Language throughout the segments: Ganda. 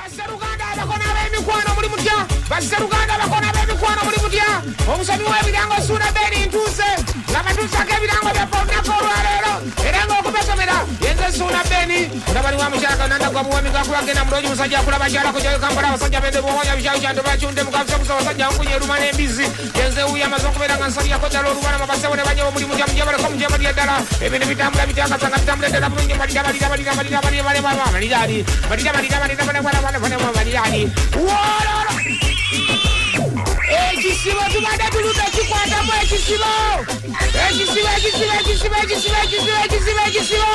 Basseruganda abakona ab'emikwano muli mutya? Basseruganda abakona ab'emikwano muli mutya? Omusomi w'ebirango Suuna Beni ntuuse nga batuusako ebirango byaffe olunaku olwaleero, era ng'okubasomera yenze Suuna Beni, mutabani wa mukyala Kananda gwa buwami gakubagenda mulungi, musajja akula bakyala kujayo Kampala, abasajja bende buwonya bikyayo kyanto bakyunde mukabusabusa abasajja nkunye eruma n'embizi. Yenze wuyo amaze okubeera nga nsalirako ddala olubalama. Bassebo ne bannyabo, muli mutya? Mujebaleko mujebalira ddala. Ebintu bitambula bityakasa nga bitambula ddala bulungi. Malira malira malira malira malira malira malira malira malira malira malira malira malira malira wololo. Ekisibo tubadde tuludde kikwatamu ekisibo, ekisibo, ekisibo, ekisibo, ekisibo, ekisibo, ekisibo, ekisibo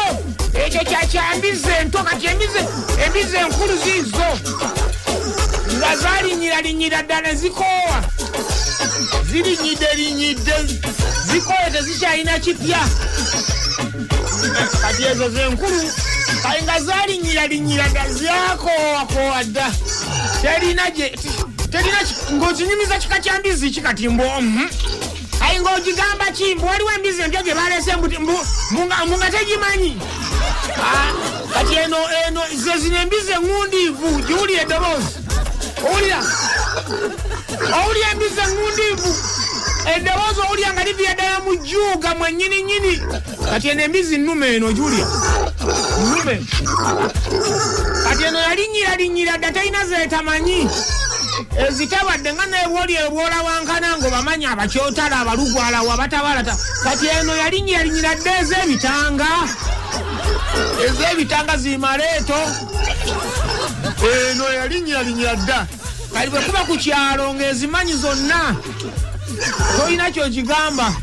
ekyo kyakyambizi ento. Kati embizi enkulu ziizo nga zalinyiralinyira ddala, zikoowa, zirinyidde linyidde, zikooye, tezikyalina kipya. Kati ezo zenkulu kale nga zalinyiralinyira dda, zakoowakoowa dda, terina gye terina ng'okinyumiza kika kya mbizi ki kati mbu Ayi ng'ogigamba ki mbu waliwo embizi empya gye baleese mbu nga tegimanyi? Ah, kati eno ze zino embizi eŋŋundiivu. Giwulira eddoboozi, owulira, owulira embizi eŋŋundiivu, eddoboozi owulira nga liviira ddala mu jjuuga mwennyini nnyini. Kati eno embizi nnume eno, ogiwulira nnume. Kati eno yalinyira linyira dda, terina zeetamanyi, ezitabadde nga nebwoli ebwolawankana ng'obamanyi abakyotala, abalugwalawo, abatabalata. Kati eno yalinyira linyira dda, ez'ebitanga, ez'ebitanga zimaleeto. Eno yalinyira linyira dda. Kati bwe kuba ku kyalo ng'ezimanyi zonna, tolina kyokigamba.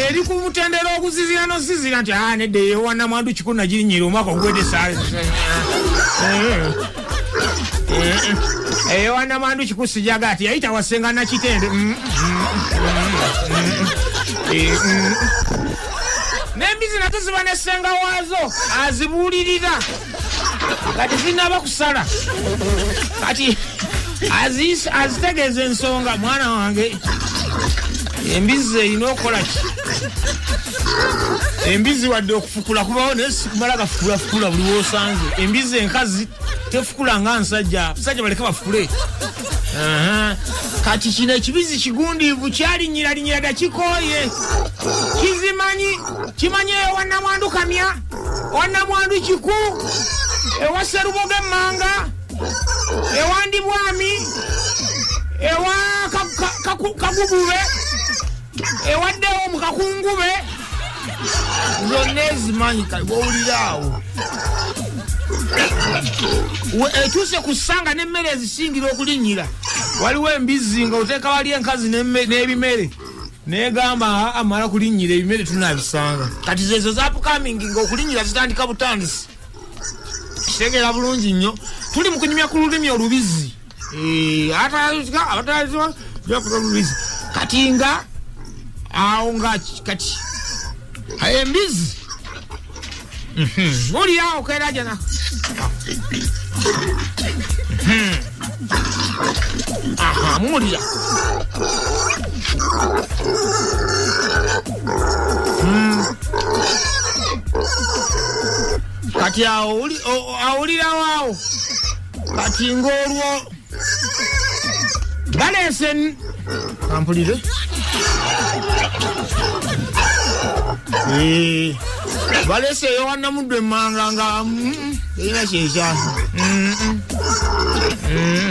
Eri ku mutendera oguzizira nozizira nti a nedda, eyowanamwandu kiku nagirinyira omwaka ogwedde saala eyowanamwandu kiku sijaga ati yayita wasenga nakitende. N'embizi nazo ziba nesenga waazo azibuulirira kati zinaba kusala, kati azitegeeza ensonga. Mwana wange, embizi erina okukola ki? Embizi wadde okufukula kubawo, naye sikumala gafukulafukula buli wosanze. Embizi enkazi tefukula nga nsajja, musajja baleke bafukule. Aha. Kati kino ekibizi kigundiivu, kyalinyiralinyira dda, kikooye, kizimanyi, kimanyi ewa namwandu kamya, wanamwandu kiku, ewa seruboga emmanga, ewa ndibwami, ewa kagugube, ewaddewo mu kakungube, zonna ezimanyi. Wowulira awo etuuse ku ssanga n'emmere ezisingira okulinnyira. Waliwo embizzi nga oteeka wali enkazi n'ebimere, negamba amala kulinnyira ebimere tunabisanga. Kati zezo zapukamingi nga okulinnyira zitandika butandisi. Kitegeera bulungi nnyo, tuli mu kunyumya ku lulimi olubizi. Olubizi kati nga awo nga kati embizi muli awo kerajana. Aha, muwulira. Kati awo awulirawo awo. Kati ng'olwo baleese kampulire. Baleese eyowanamuddu emmanga nga erina kyekya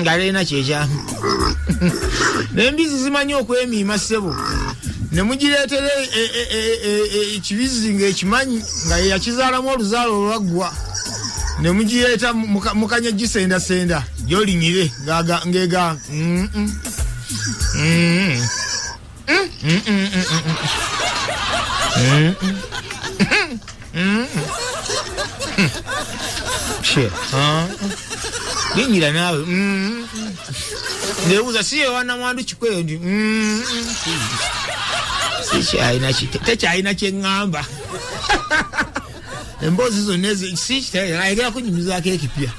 nga erina kyekya. N'embizi zimanyi okwemiima ssebo, ne mugireetera ekibizi ng'ekimanyi nga yeyakizaalamu oluzaalo olwaggwa, ne mugireeta mukanya gisendasenda gyolinyire ngega linyira naawe. Nebuuza si yewanamwandu kikweyo nti sikyalina, tekyalina kyeŋŋamba. Emboozi zonna ayagala kunyumizaako ekipya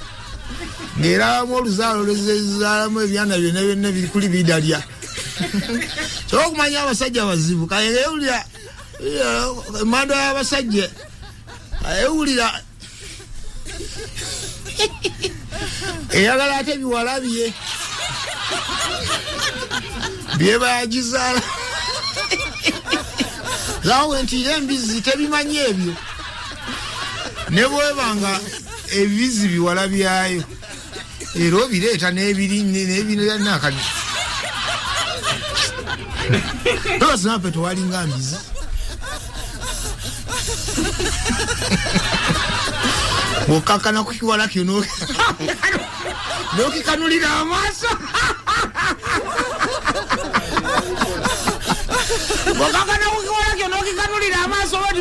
ng'erabamu oluzaalo lwezezaalamu ebyana byonna byonna birikuli bidalya. Kyoba okumanya abasajja bazibu, kayewulira emanda y'abasajja, ewulira Eyagala ate biwala bye byebagizaala lawe nti era embizzi tebimanyi ebyo ne bweba nga ebizzi biwala byayo era obireeta n'ebirinyenakati basinape tewalinga mbizi bwokkakkana ku kiwala kyo n'okikanulira amaaso bwokkakkana ku kiwala kyo n'okikanulira amaaso oti.